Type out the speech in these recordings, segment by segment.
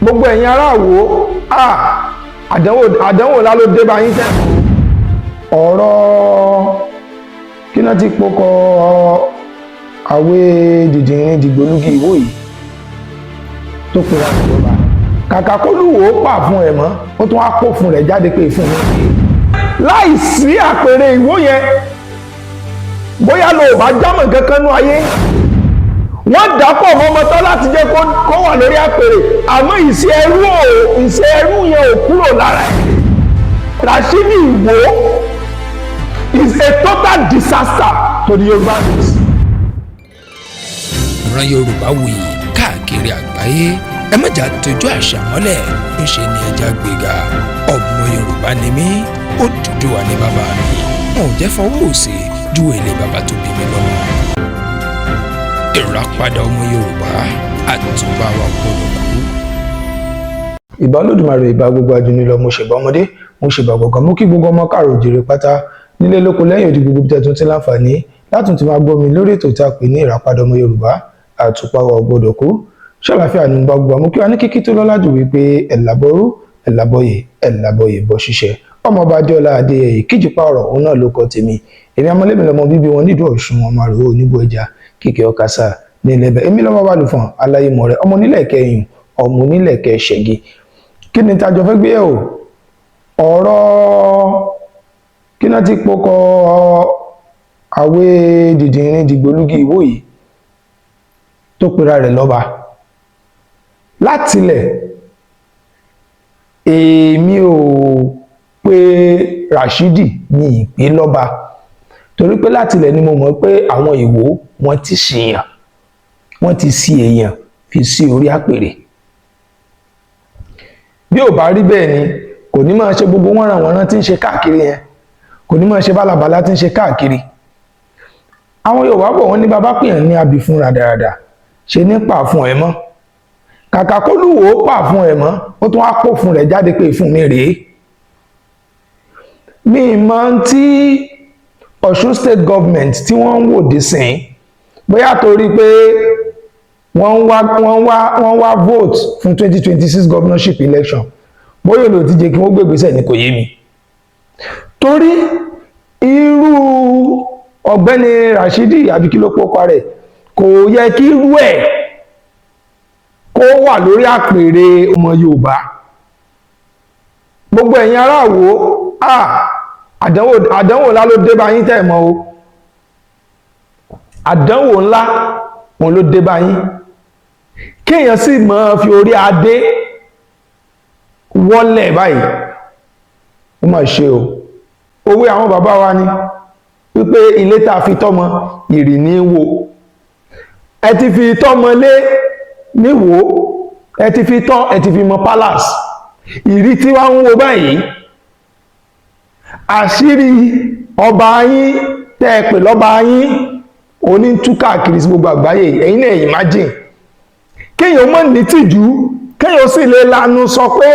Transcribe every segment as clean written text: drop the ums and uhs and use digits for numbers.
Gbogbo ẹ̀yin ará Ìwó, àdánwò, àdánwò ńlá ló dé bá yín tẹ́. Ọ̀rọ̀ kí náà ti pokọ àwé dìdìrín dìgbòlugi Ìwó yìí tó pera ìjọba, kàkà kó lùwò pà fún ẹ̀ mọ́, ó tún wá kó fún rẹ̀ jáde pé fún mi láì sí àpèrè Ìwó yẹn, bóyá lo ò bá jámọ̀ kankan nú ayé. Wọ́n dàpọ̀ mọ́mọ́ tán láti jẹ́ kó wà lórí àpèrè, àmọ́ ìṣe ẹrú ò ìṣe ẹrú yẹn ò kúrò lára ẹ̀. Rashidi Ìwó is a total disaster to the Yorùbá race. Ìran Yorùbá wuyì káàkiri àgbáyé. Ẹ má jà tójú àṣà mọ́lẹ̀, ńṣe ni ẹja gbéga. Ọmọ Yorùbá ni mí, Odùduwà ní bàbá mi. Wọn ò jẹ́ fọwọ́ òsì ju èlé bàbá tó bí mi lọ́mọ. Ìràpadà ọmọ Yorùbá, àtúbà wa gbọ́dọ̀ kú. Ìbà Olódùmarè, ìbà gbogbo ajúnilọ. Mo ṣèbà ọmọdé, mo ṣèbà gbọ̀ngàn, mo kí gbogbo ọmọ káàrọ̀ òjìrè pátá nílé lóko lẹ́yìn odi, gbogbo tẹ̀tún tí láǹfààní látún ti máa gbọ́ mi lórí ètò tí a pè ní Ìràpadà ọmọ Yorùbá, àtùpà wa gbọ́dọ̀ kú. Ṣàlàáfíà ní gbogbo àmú kí wa ní kíkí tó lọ́lá jù wípé ẹ̀làbọ̀rú, ẹ̀làbọ̀yè, ẹ̀làbọ̀yè bọ̀ ṣiṣẹ́. Ọmọọba Adéọlá Adéyẹyè kíjìpá ọ̀rọ̀ òun náà ló kọ tèmi. Èmi amọ̀lẹ́mi lọmọ bíbí wọn nídùú Ọ̀ṣun, ọmọ àròwé oníbó ẹja kíkẹ́ ọkasà nílẹ̀ bẹ́ẹ̀. Èmi lọ́mọ balùfọ̀n aláyémọ̀ rẹ̀, ọmọ onílẹ̀ kẹyìn, ọmọ onílẹ̀ kẹṣẹ̀gì. Kí ni tájọ fẹ́ gbé yẹ̀wò? Ọ̀rọ̀ kí náà ti pokọ àwé dìdìrín dìgbòlugi Ìwó yìí tó pera rẹ̀ lọ́ba. Látilẹ̀, èmi ò pé Rashidi ní ìpè lọ́ba, torí pé látilẹ̀ ni mo mọ̀ pé àwọn Ìwó, wọ́n ti ṣìyàn, wọ́n ti ṣì èèyàn fi sí orí àpèrè. Bí ò bá rí bẹ́ẹ̀ ni, kò ní máa ṣe gbogbo wọ́nranwọ̀nran tí ń ṣe káàkiri yẹn, kò ní máa ṣe bálabàlá tí ń ṣe káàkiri. Àwọn Yorùbá bọ̀, wọ́n ní bàbá pèèyàn ní abì fún ràdàràdà, ṣe ní pà fún ẹ mọ́. Kàkà kó lùwò pà fún ẹ mọ́, ó tún wá kó fún rẹ̀ jáde pé fún mi rèé. Mi mọ̀ tí Ọ̀ṣun State Government tí wọ́n ń wò dé sìn, bóyá torí pé wọ́n ń wá vote fún 2026 governorship election, bóyá olùdíje kí wọ́n gbégbèsè ní, kò yé mi. Torí irú ọ̀gbẹ́ni Rashidi, àbí kí ló pọ́pá rẹ̀, kò yẹ kí irú ẹ̀ kó wà lórí àpèrè ọmọ Yorùbá. Gbogbo ẹ̀yin ará Ìwó, àdánwò, àdánwò ńlá ló dé bá yín tẹ́ mọ̀ o. Àdánwò ńlá òun ló dé bá yín. Kéèyàn sì máa fi orí adé wọ́lẹ̀ báyìí, ó mà ṣe o. Òwe àwọn bàbá wa ni wípé ilé tá a fi tọ́mọ ìrì ní wo. Ẹ ti fi tọ́mọ lé níwò, ẹ ti fi tọ́, ẹ ti fi mọ palace, ìrí tí wá ń wo báyìí. Àṣírí ọba yín tẹ́ ẹ pè lọ́ba yín oní tú káàkiri sí gbogbo àgbáyé. Ẹ̀yin náà imagine, kéèyàn mọ̀ ní tìjú, kéèyàn sì lè lanu sọ pé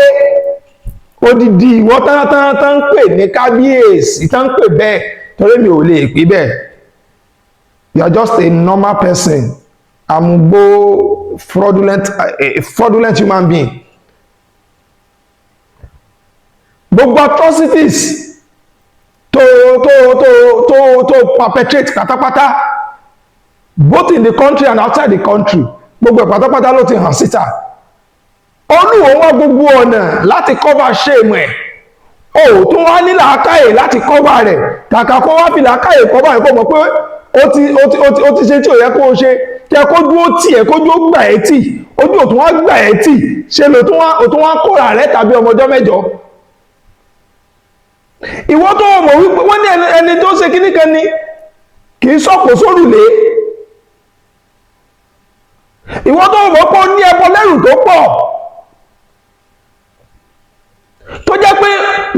odidi ìwọ tán tán ń pè ní kábíyèsí, tán ń pè bẹ́ẹ̀, torí mi ò lè pè bẹ́ẹ̀. You are just a normal person, amúgbó, fraudulent, a fraudulent human being. Gbogbo atrocities tó perpetrate pátápátá, both in the country and outside the country, gbogbo ẹ̀ pátápátá ló ti hàn síta. Olúwo wá gbogbo ọ̀nà láti cover shame ẹ̀, o tún wá ní làákàyè láti cover rẹ̀. Kàkà kó wá fi làákàyè cover rẹ̀, kó mọ̀ pé ó ti ṣe tí ò yẹ kó o ṣe, kí ẹ kó dúró tì ẹ, kó dúró gbà ẹ́ tì, ojú ò tún wá gbà ẹ́ tì, ṣe lò tún wá ò tún wá kóra rẹ̀ tàbí ọmọjọ́ mẹ́jọ. Ìwọ tó mọ̀ wípé wọ́n ní ẹni tó ṣe kíní kan ni kì í sọ̀kò sórùlé. Ìwọ tó mọ̀ pé ó ní ẹbọ lẹ́rù tó pọ̀, tó jẹ́ pé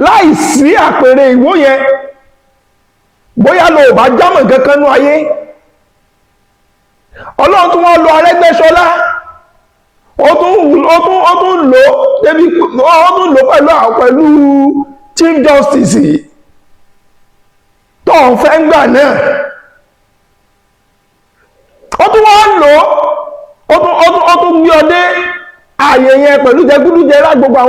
láì sí àpèrè Ìwó yẹn, bóyá lo ò bá jámọ̀ kankan nú ayé. Ọlọ́run tún wọ́n lo Arẹ́gbẹ́ṣọlá, ó tún lò débi ó tún lò pẹ̀lú Chief Justice tó ń fẹ́ gbà náà. Ó tún wọ́n lò ó tún gbé ọdẹ Ààyè yẹn pẹ̀lú jẹgúdújẹrá, gbogbo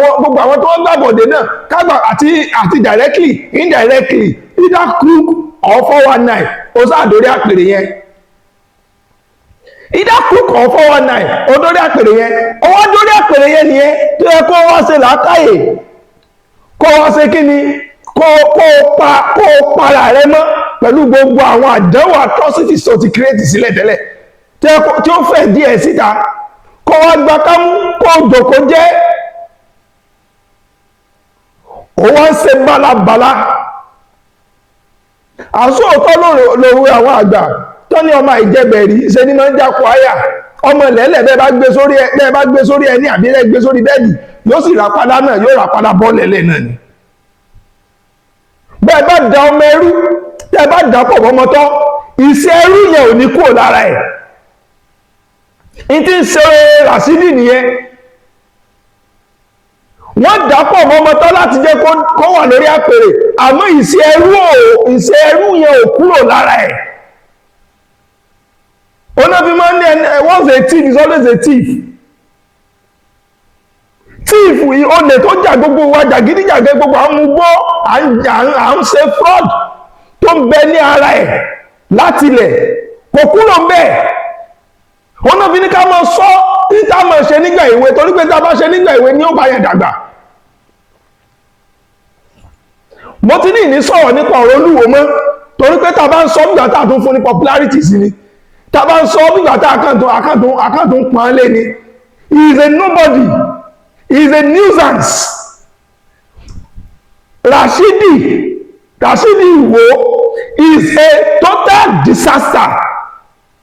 àwọn tó ń gbàbọ̀dé náà kágbà àti directly, indirectly, either crook or 419, ó sáà dórí àpèrè yẹn. Either crook or 419, ó dórí àpèrè yẹn. Ó wá dórí àpèrè yẹn nìyẹn, tó yẹ kó wá ṣe làákàyè, kó wá ṣe kí ni, kó para rẹ mọ́ pẹ̀lú gbogbo àwọn àdánwò, atrocities tó ti create sílẹ̀ tẹ́lẹ̀ tí ó fẹ̀ díẹ̀ síta, kó wá gba kámú, kó jòkó jẹ́. Ó wá ń ṣe bálabàla. Àsóòtọ́ lòwe àwọn àgbà tó ní ọmọ ìjẹbẹ̀rí ṣe ní máa ń jákò àyà ọmọ lẹ́lẹ̀. Bẹ́ẹ̀ bá gbé sórí ẹni àbí ẹ gbé sórí bẹ́ẹ̀dì, yóò sì rà padà náà, yóò rà padà bọ́ lẹ́lẹ̀ náà ni. Bẹ́ẹ̀ bá da ọmọ ẹrú, tẹ́ bá dà pọ̀ mọ́mọ́tọ́, ìṣe ẹrú yẹn ò ní kúrò lára ẹ̀. N tí ń ṣe Ràṣídì nìyẹn. Wọ́n dà pọ̀ mọ́mọ́tọ́ láti jẹ́ kó wà lórí àpèrè, àmọ́ ìṣe ẹrú yẹn ò kúrò lára ẹ̀. Onáfi máa ń ní ẹni, once a thief is always a thief. Thief yìí, olè tó jà gbogbo wa, jàgídíjàgẹ́, gbogbo àwọn mugbó, à ń ṣe fraud tó ń bẹ ní ara ẹ̀ láti ilẹ̀, kò kúrò ń bẹ̀. Onáfi ní ká máa sọ ní tá máa ṣe nígbà ìwé, torí pé tá a bá ṣe nígbà ìwé ní ó bá yẹn dàgbà. Mo ti ní ìní sọ̀rọ̀ nípa ọ̀rọ̀ Olúwo mọ́, torí pé tá a bá ń sọ nígbà tá a tún fún ní popularity sí ni, tá a bá ń sọ nígbà tá a kàn tún pọ́n lé ni. He is a nobody, he is a nuisance. Rashidi Iwo is a total disaster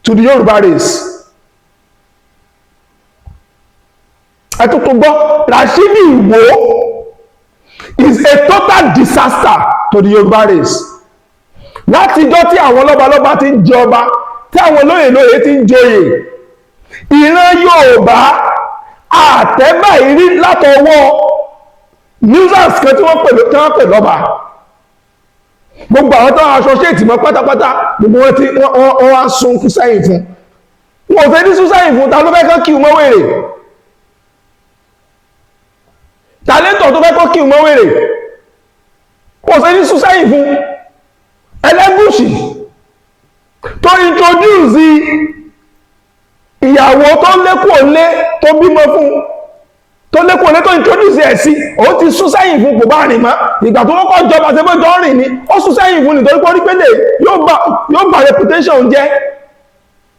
to the Yoruba race. Ẹ tuntun gbọ́, Rashidi Iwo is a total disaster to the Yoruba race. Látijọ́ tí àwọn lọ́balọ́ba ti ń jẹ ọba, tí àwọn olóyè lóyè ti ń joyè, ìran Yorùbá àtẹ́bà ìrí látọwọ́ nuisance kan tí wọ́n pè lọ́ba. Gbogbo àwọn tó associate mọ́ pátápátá, gbogbo wọn tí wọ́n wá sun sẹ́yìn fún wọn, ò fẹ́ ní sún sẹ́yìn fún. Ta ló fẹ́ kán kí mọ́ wèrè? Tàlẹ́ntọ̀ tó fẹ́ kọ́ kí mọ́ wèrè kò fẹ́ ní sún sẹ́yìn fún. Ẹlẹ́gùṣì tó introduce ìyàwó tó lékò lé, tó bímọ fún, tó lékò lé, tó introduce ẹ̀ sí, òun ti sún sẹ́yìn fún, kò bá rìn mọ́. Ìgbà tó kọ́kọ́ jọba ṣe bó jọ rìn ni, ó sún sẹ́yìn fún nítorí pé ó rí pé lè yóò bà reputation jẹ́,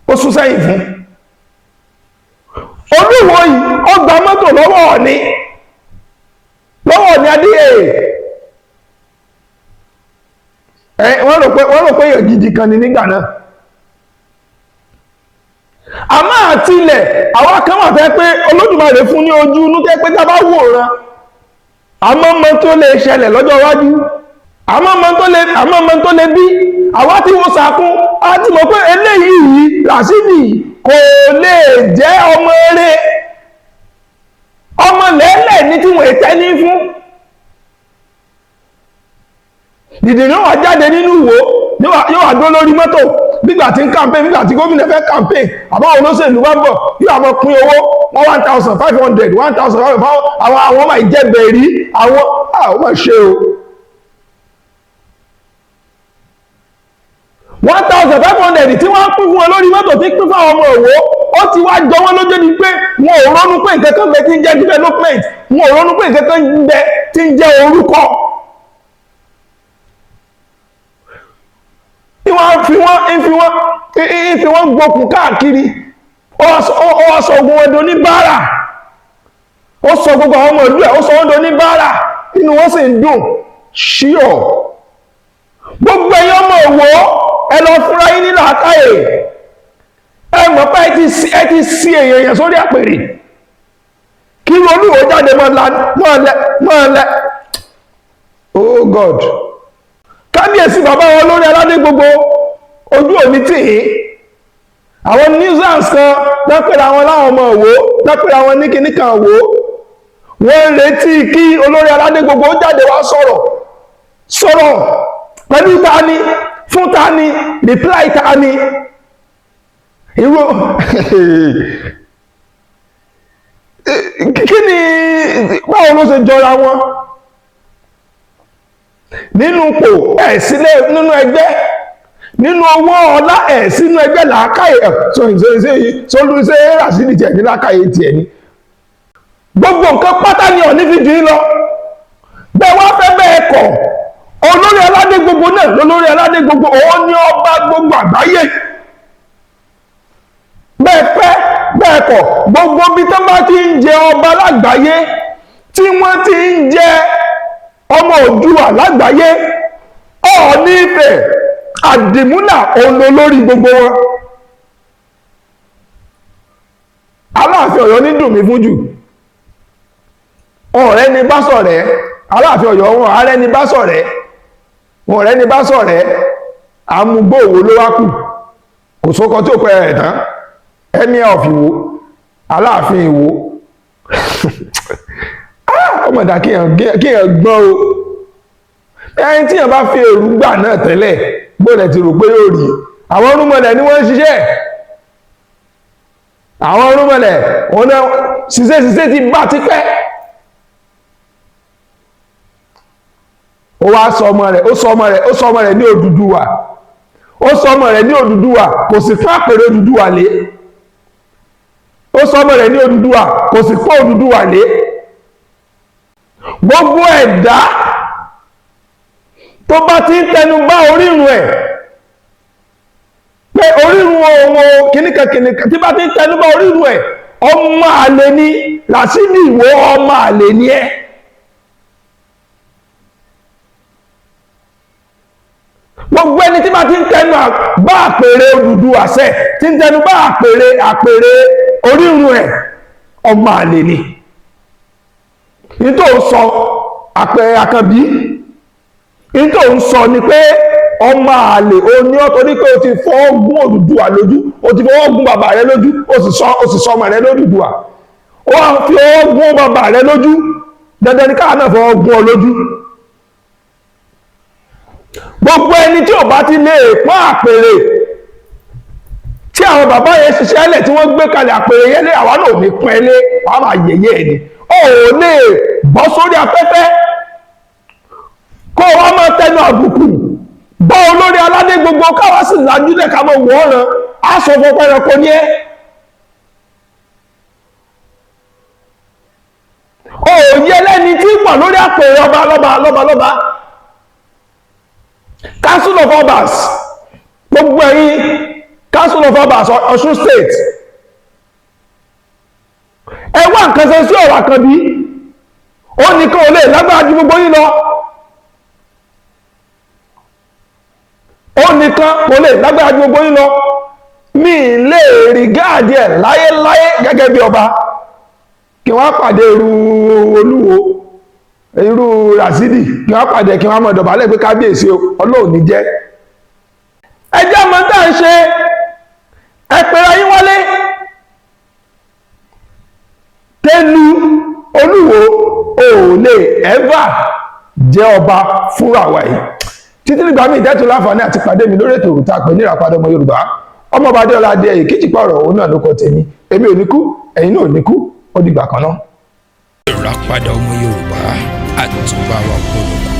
ó sún sẹ́yìn fún. Olúwo yìí, ó gba mọ́tò lọ́wọ́ Ọọ̀ni Adéyẹyè. Wọ́n rò pé èèyàn gidi kan ni nígbà náà. Àmọ́ àti ilẹ̀ àwọn kan wà tẹ́ pé Olódùmarè fún ní ojú inú, tẹ́ pé tá bá wòran, àmọ́ mọ́ tó lè ṣẹlẹ̀ lọ́jọ́ iwájú, àmọ́ mọ́ tó lè bí. Àwa tí wọ́n sàkún á ti mọ̀ pé eléyìí yìí, Ràṣídì, kò lè jẹ́ ọmọ eré, ọmọ lẹ́lẹ̀ ní tí wọ́n tẹ́ ní fún. Dìdì ní wà jáde nínú ìwò, yóò wà dó lórí mọ́tò nígbà tí ń campaign, nígbà tí gómìnà fẹ́ campaign, àbáwọn olóṣèlú bá ń bọ̀, yóò àmọ́ pín owó 1,500, 1,500. Àwọn ọmọ ìjẹ́bẹ̀rí, àwọn ọmọ ṣe o, 1,500 tí wọ́n pín fún wọn lórí mọ́tò, tí pín fún àwọn ọmọ òwò, ó ti wá jọ wọ́n lójú ni pé wọn ò ronú pé nǹkan kan bẹ tí ń jẹ́ development, wọn ò ronú pé nǹkan kan bẹ tí ń jẹ́ orúkọ. Wọ́n fi wọ́n gbókùn káàkiri. Ó wá sọ ogun wọn do ní báárà, ó sọ gbogbo àwọn ọmọ ìlú ẹ̀, ó sọ wọ́n do ní báárà, inú wọn sì ń dùn ṣíọ̀. Gbogbo ẹ̀yin ọmọ òwò, ẹ lọ fúnra yín ní làákàyè. Ẹ mọ̀ pé ẹ ti sí èèyàn sórí àpèrè. Kí Olúwo jáde mọ́ lẹ. Oh God, kábíyèsí bàbá wọn lórí aládé gbogbo, ojú òní tì í. Àwọn nuisance kan lọ́pẹ̀lẹ̀ àwọn láwọn ọmọ òwò, lọ́pẹ̀lẹ̀ àwọn ní kíní kan òwò, wọ́n ń retí kí olórí aládé gbogbo ó jáde wá sọ̀rọ̀ sọ̀rọ̀ pẹ̀lú tani, fún tani, reply tani. Irú Kí ni, báwo ló ṣe jọra wọn nínú ipò? Ẹ̀ sílẹ̀ nínú ẹgbẹ́, nínú owó ọlá, ẹ̀ sínú ẹgbẹ́ làákàyè ẹ̀ sọlú ṣe Ràṣídì tiẹ̀ ní làákàyè tiẹ̀ ní gbogbo nǹkan pátá ni Ọọ̀ni fi jù yín lọ. Bẹ́ẹ̀ wá fẹ́ bẹ́ẹ̀ kọ̀, olórí aládé gbogbo náà lólórí aládé gbogbo, òun ní ọba gbogbo àgbáyé. Bẹ́ẹ̀ fẹ́ bẹ́ẹ̀ kọ̀, gbogbo bí tó bá ti ń jẹ ọba lágbàáyé, tí wọ́n ti ń jẹ ọmọ Oòduà lágbàáyé, Ọọ̀ni Ifẹ̀ Àdìmúlà òun lolórí gbogbo wọn. Aláàfin Ọ̀yọ́ ní dùn mí fún jù. Ọ̀rẹ́ ni bá ṣọ̀rẹ́ Aláàfin Ọ̀yọ́ wọn, ààrẹ ni bá ṣọ̀rẹ́ wọn, ọ̀rẹ́ ni bá ṣọ̀rẹ́. Àmúgbò òwò ló wá kù, kò sókọ tí ò pẹ́ rẹ̀ tán. Emir of Ìwó, Aláàfin Ìwó, ọmọdà kíyàn gbọ́n o. Ẹni tíyàn bá fi èrú gbà náà tẹ́lẹ̀ gbọ́dẹ̀ ti rò pé yóò rí. Àwọn rúmọlẹ̀ ni wọ́n ń ṣiṣẹ́, àwọn rúmọlẹ̀ òun náà ṣiṣẹ́ ṣiṣẹ́ ti bá ti pẹ́. Ó wá sọ ọmọ rẹ̀, ó sọ ọmọ rẹ̀, ó sọ ọmọ rẹ̀ ní Odùduwà, ó sọ ọmọ rẹ̀ ní Odùduwà, kò sì fún àpèrè Odùduwà lé. Ó sọ ọmọ rẹ̀ ní Odùduwà, kò sì fún Odùduwà lé. Gbogbo ẹ̀dá tó bá ti ń tẹnu bá orírun ẹ̀ pé orírun òun kìnnìkan kìnnìkan, tí bá ti ń tẹnu bá orírun ẹ̀, ọmọ àlè ni Ràṣídì Ìwó, ọmọ àlè ni ẹ́. Gbogbo ẹni tí bá ti ń tẹnu bá àpèrè Odùduwà sẹ, tí ń tẹnu bá àpèrè àpèrè orírun ẹ̀, ọmọ àlè ni. Nítorí sọ àpẹẹrẹ Àkànbí, nítorí sọ ni pé ọmọ àlè o ní ọ́, torí pé o ti fọwọ́ gún Odùduwà lójú, o ti fọwọ́ gún bàbá rẹ lójú, o sì sọ ọmọ rẹ lódùduwà. Ó wá fi ọwọ́ gún bàbá rẹ lójú, dandan ni káà náà fọwọ́ gún ọ lójú. Gbogbo ẹni tí ò bá ti lè pọ́n àpèrè tí àwọn bàbá yẹn ṣiṣẹ́ lẹ̀ tí wọ́n gbé kalẹ̀, àpèrè yẹn lé, àwa náà ò ní pọ́n ẹ lé, wàá máa yẹ̀yẹ́ ẹ ni. Ó lè bọ́ sórí afẹ́fẹ́ kó o wá máa tẹnu àbùkù bọ́ olórí aládé gbogbo, káwá sì lájúlẹ̀ ká mọ̀ wọ́n ràn á sọ fún ọpẹ́ ẹranko ní ẹ́. Ó yẹ lẹ́ni tí pọ̀ lórí àpèrè ọba lọ́ba lọ́ba lọ́ba. Council of Obas, gbogbo ẹ̀yin Council of Obas Ọ̀ṣun State, ẹ wá nǹkan ṣe sí ọ̀rọ̀ Àkànbí. Ó nìkan ò lè lágbára ju gbogbo yín lọ, ó nìkan kò lè lágbára ju gbogbo yín lọ. Mi lè rí gáàdì ẹ̀ láyéláyé gẹ́gẹ́ bí ọba kí wọ́n pàdé irú Olúwo, irú Ràṣídì, kí wọ́n pàdé kí wọ́n mọ̀ dọ̀bálẹ̀ pé kábíyèsí o, Ọlọ́run ní jẹ́. Ẹ jẹ́ mọ̀ tá à ń ṣe, ẹ pera yín wọlé. Tẹ́lu Olúwo ò lè ẹ́fà jẹ́ ọba fúnra wa yìí títí nígbà míì dẹ́tun láǹfààní àti pàdé mi lórí ètò òrùta pè ní Ìràpadà Ọmọ Yorùbá. Ọmọọba Adéọlá Adéyẹyè Kíjìpá ọ̀rọ̀ òun náà ló kọ tèmi. Èmi ò ní kú, ẹ̀yin náà ò ní kú, ó dìgbà kan náà. Ìràpadà Ọmọ Yorùbá, àtúbà wa gbọ́dọ̀.